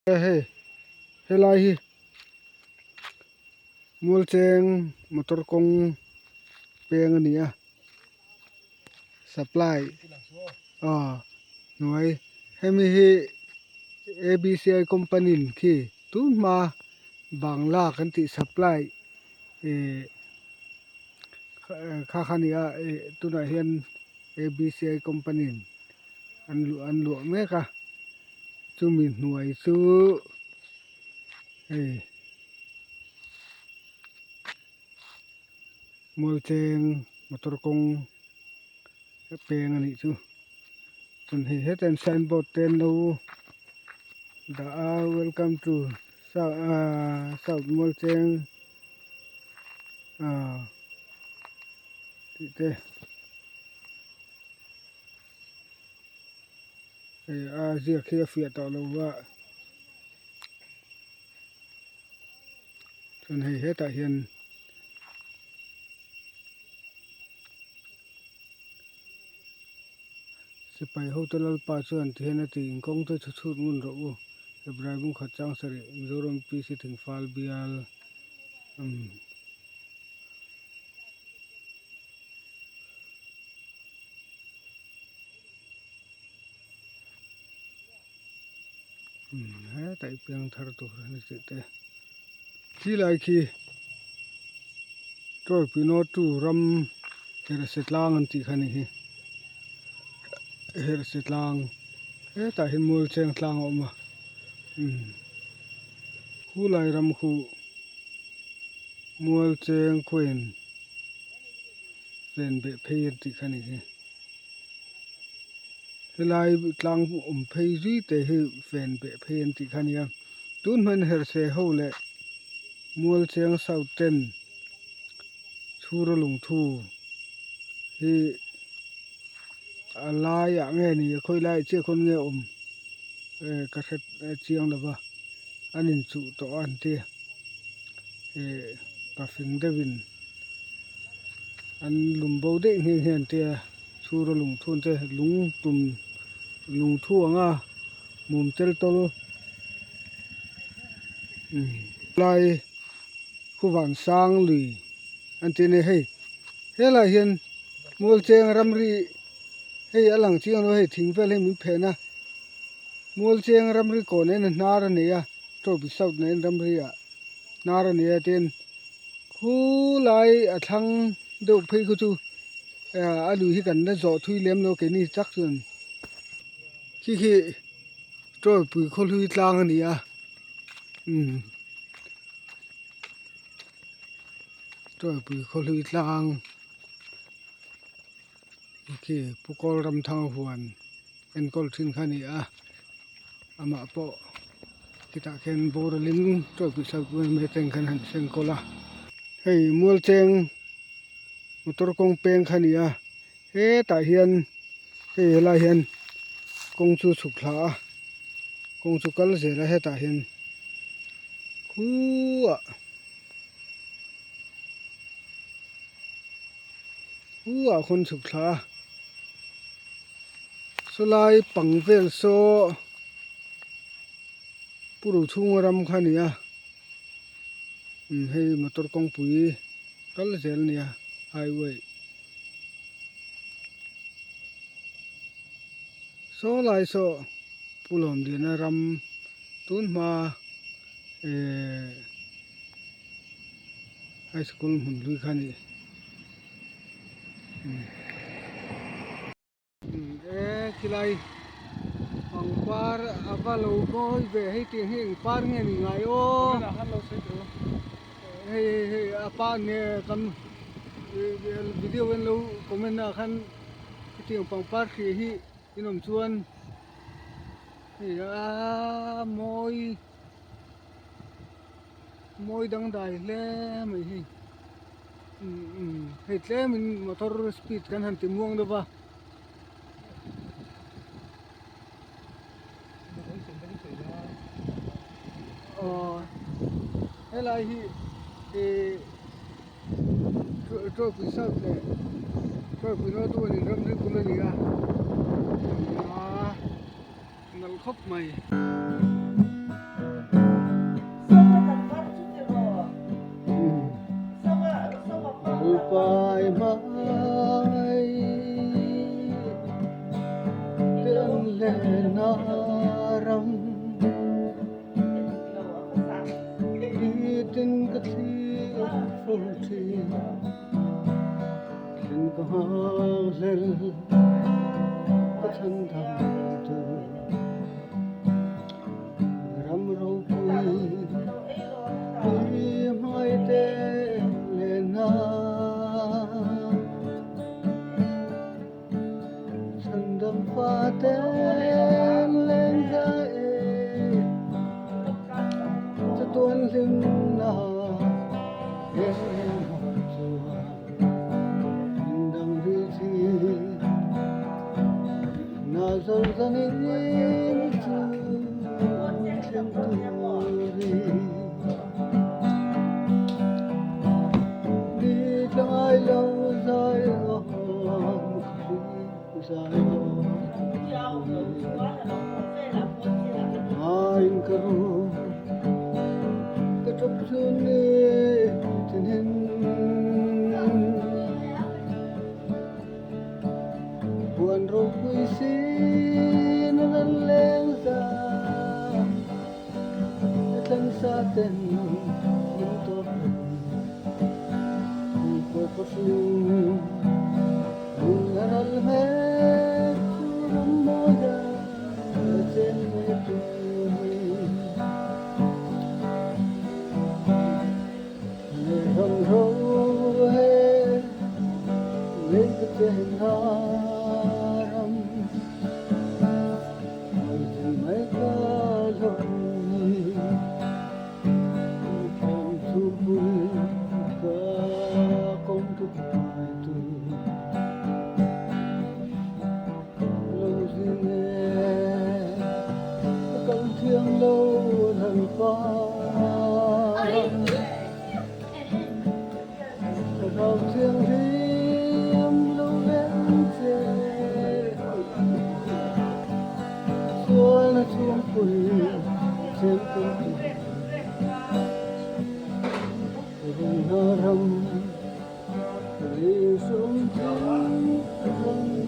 Hei helai hi Mualcheng motor kawng peng a ni a supply aw hnuai hemi hi A_B_C_I company in khi tun hma bangla kan tih supply ih kha kha a ni a ih tunah hian A_B_C_I company in an luah an luah mek a. Chumi hnuai chu hei Mualcheng motor kawng peng a nih chu chuan hei hetah hian sign board te an lo dah a welcome to south Mualcheng ah tih te. Hei a ziak hi a fiah tawh lo va chuan hei hetah hian sipai hote lalpa chuan ti hian a ti inkawng te chhu chhut ngun rawh u Hebrai bungkhat chang sarih Mizoram PC Thingfal bial umm. Hetah i piang thar tur a ni tih te khi lai khi Tawipino tu ram Herhse tlang an tih kha a ni hi Herhse tlang hetah hian Mualcheng tlang a awm a khu lai ram khu Mualcheng khuain ven beh phei an tih kha a ni hi. Helai tlang awm phei zui te hi ven beh phei an tih kha a nia tun hman herhse ho leh mual cheng south ten chhura lungthu hi a laiah nge ni a khawi laiah chiah khawn nge awm eh ka hre chiang lo va an inchuh tawh a an ti eh pafing deuhin an lum bo daih nghe nghe an tia chhura lungthun te lung tum lungthu anga mum tel tawl umm lai khuvan sang lui an tih a ni hei helaiah hian mualcheng ramri hei a lang chiang lo hei thing vel hi min phen a mualcheng ramri kawn en a hnar a nei a tawpi south nen ramri ah hnar a nei a tin. Khulai a thlang deuh phei khu chu a lui hi kan la zawh thui lem lo keini tak chuan khi khi tawipui khawhlui tlang a ni a umm tawipui khawhlui tlang khi Pu Kawlramthanga huan enkawl thin kha a ni a amah pawh khitah khian boralin tawipui sangkawm khan han enkawl a hei mualcheng motor kawng peng kha a ni a hetah hian hei helai hian kawng chu chhuk thla a kawng chu kal zel a hetah hian khuuuah khuuah khawn chhuk thla a. Sawlai pang vel saw pu ro chhunga ram kha a ni a umm hei motor kawngpui kal zel a ni a highway saw lai saw pu lawmliana ram tun hma ehh high school hmun hlui kha a ni. E khilai pangpar a va lo mawi ve hei tih hi eng par nge ni ngai aw hei hei hei a pa nge kan video en lo comment ah khan hetiang pangpar hria hi in awm chuan hei a mawi mawi dangdai hle mai hei. Hei tlemin motor speed kan han ti muang deuh va. Aw helai hi ih trophy south leh trophy north one in ramri bul a ni a a nalh khawp mai. chen turin Ni tla ngai lo zai awm ka hri zai awm Ngaiin ka ru ka tap chhun ni tinin. Buan ropui sin an an leng za thlan sa ten min tawp mi pawh ka hring lung a ral mek chu ram mawi a chen ve turin Ram ro he lei ka chen ram mai ding mai ka lo ni kong thu bul ka kong thu pai tu lo zin e ka kal thiang lo lal pa. Thlarau thianghlim lo leng che Sual a chhungpui chen tum tu Rung hna ram lei hrawm thing ram.